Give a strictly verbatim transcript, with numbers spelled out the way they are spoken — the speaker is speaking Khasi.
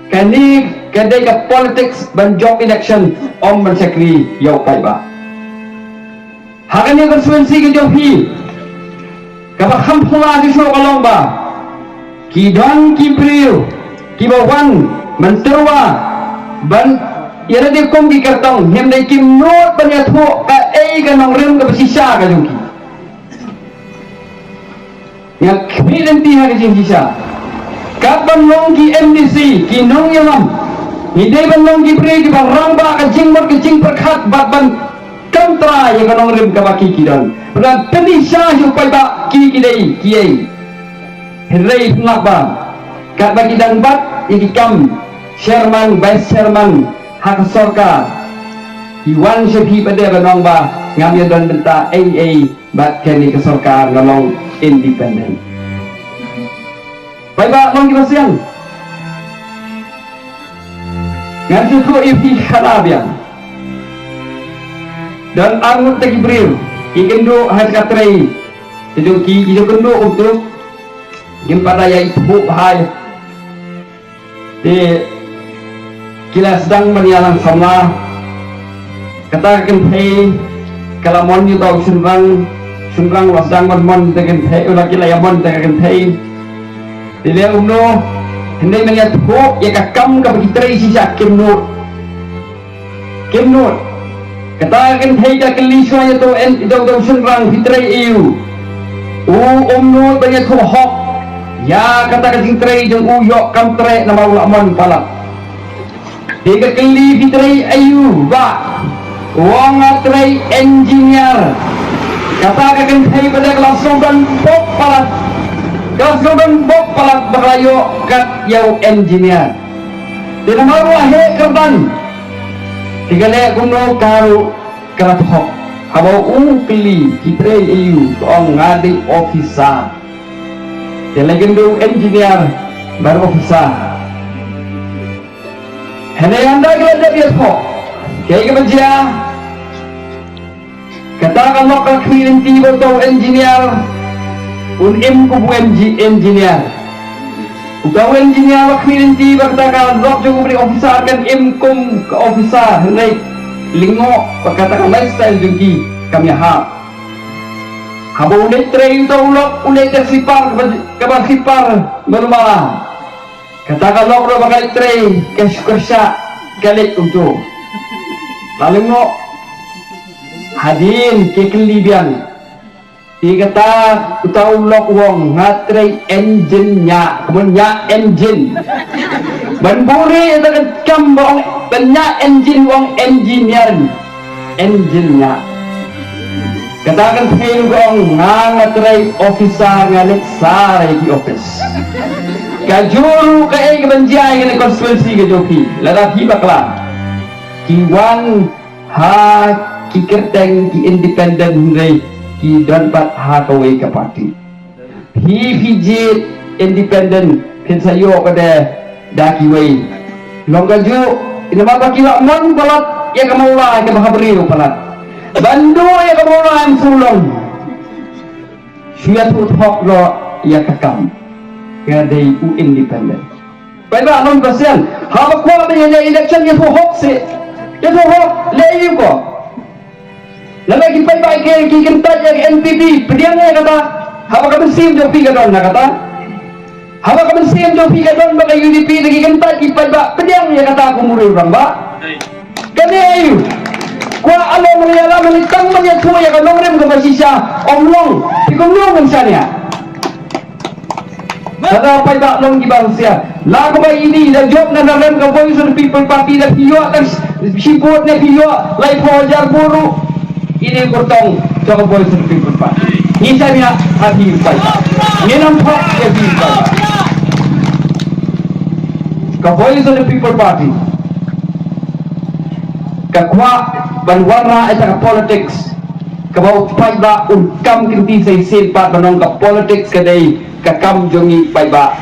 Kane ka dei ka politics ban jop election, ym ban shakri ïa u paidbah. Ha kane ka constituency ka jong phi, kaba kham phylla shuh shuh ka long ba ki don ki briew kiba wan ban tyrwa ban ïa lade kum ki kyrtong, hynrei kim nud ban ïathuh kaei ka nongrim kaba shisha ka jong ki. Nga khmih lynti ha ka jingshisha. Katba long ki M D C, ki nongïalam, ngi dei ban long ki briew kiba rangbah ka jingmut ka jingpyrkhat bad ban kam trai ïa ka nongrim kaba ki ki don. Bad ban pyni sha u paidbah ki ki dei kiei. Hynrei pynlap ba katba ki dang bat ïa ki kam chairman, vice chairman ha ka sorkar, ki wan sha phi pat de ban ong ba ngam ïa don bynta ei ei bad kane ka sorkar, nga long independent. Paidbah long kiba siang. Ngan shu ïathuh ïa phi khana biang. Don arngut ki briew ki kynduh ha ka trei. Te jong ki, ki jong kynduh kumtu. Ngim pat da ïa ithuh bha. Te ki la sdang ban ïalang samla. Kata ka kynthei ka la mon ïa uta u shynrang, shynrang u la sdang ban mon ïa uta ka kynthei, u la, ki la ïa mon ïa uta ka kynthei. Te leh kumno, hynrei ban ïathuh ïa ka kam kaba ki trei shisha kim nud. Kim nud. Kata ka kynthei ka kylli shuwa ïa uta u, ïa uta u shynrang, phi trei aïu? U um nud ban ïathuh hok ïa kata ka jingtrei jong u, ïoh kam treh namar u la mon palat. Te ka kylli, phi trei aïu bah? U ong nga trei engineer. Kata ka kynthei pat de ka la sngewdon bok palat. Ka la sngewdon bok palat ba ka la ïoh kat ïa u engineer. Te namar u la heh kyrdan. Te ka leh kumno, ka ruh ka la thok. Haba u kylli, phi trei aïu? Ka ong nga dei officer. Te la kynduh engineer bad officer. Hynrei ynda ki la dep ïathuh, kaei kaba jia? Kata ka lok ka khmih lynti ba uta u engineer un im kum u engi-, engineer. Uta u engineer ba khmih lynti ba kata ka lok jong u ba dei officer kan im kum ka officer, hynrei lyngngoh ba kata ka lifestyle jong ki kam ïahap. Haba u leit trei uta u lok, u leit da ka slipar kaba, kaba slipar malu mala. Kata ka lok ruh ba ka leit trei ka shu kyrshah, ka leit kumto. La lyngngoh. Hadien ki kylli biang. Te kata uta u lok u ong nga trei engine ñiah, kumno ñiah engine. Ban buhrieh ïa kata ka kam ba ong ban ñiah engine, u ong engineer. Engine ñiah. Kata ka kynthei ruh ka ong nga, nga trei officer, nga leit sah ïa ki office. Kajuh ruh kaei kaban jia ïa kane ka constituency ka jong phi, lada phi bakla. Ki wan ha ki kyrteng ki independent, hynrei ki don pat ha kawei ka party. Phi, phi jied independent, phin sa ïoh pat de da kiwei. Long kajuh, namar ba ki la mon palat ïa ka Mawlai kaba ha briew palat. Ban duh ïa ka Mawlai ym shu long. Shu ïathuh thok noh ïa ka kam. Nga dei u independent. Paidbah long ba sian. Haba kwah ban ïaleh election, ïathuh hok seh. Ïathuh hok, leh aïu ko. Lada ki paidbah ki, ki kyntait ïa ka N P P, pdiang ïa kata. Haba ka mynsiem jong phi ka don na kata. Haba ka mynsiem jong phi ka don bad ka U D P, te ki kyntait ki paidbah, pdiang ïa kata, ko muriu rangbah. Kane aïu? Kwah along ïalam, tang ban ïathuh ïa ka nongrim kaba shisha, ym long. Phi kumno ban shaniah? Lada paidbah long kiba husiar. La kumba ine i da jop na ka rem ka Voice of the People Party, da phi ïoh tang shi vote ne phi ïoh laiphew hajar vote ruh, ine i kyrtong jong ka Voice of the People Party. Ngi shaniah ha phi paidbah. Ngin ym thok ïa phi paidbah. Ka Voice of the People Party ka kwah ban wanrah ïa ka politics kaba u paidbah un kam kynti sa shisien pat, ban ong ka politics ka dei ka kam jong ngi paidbah.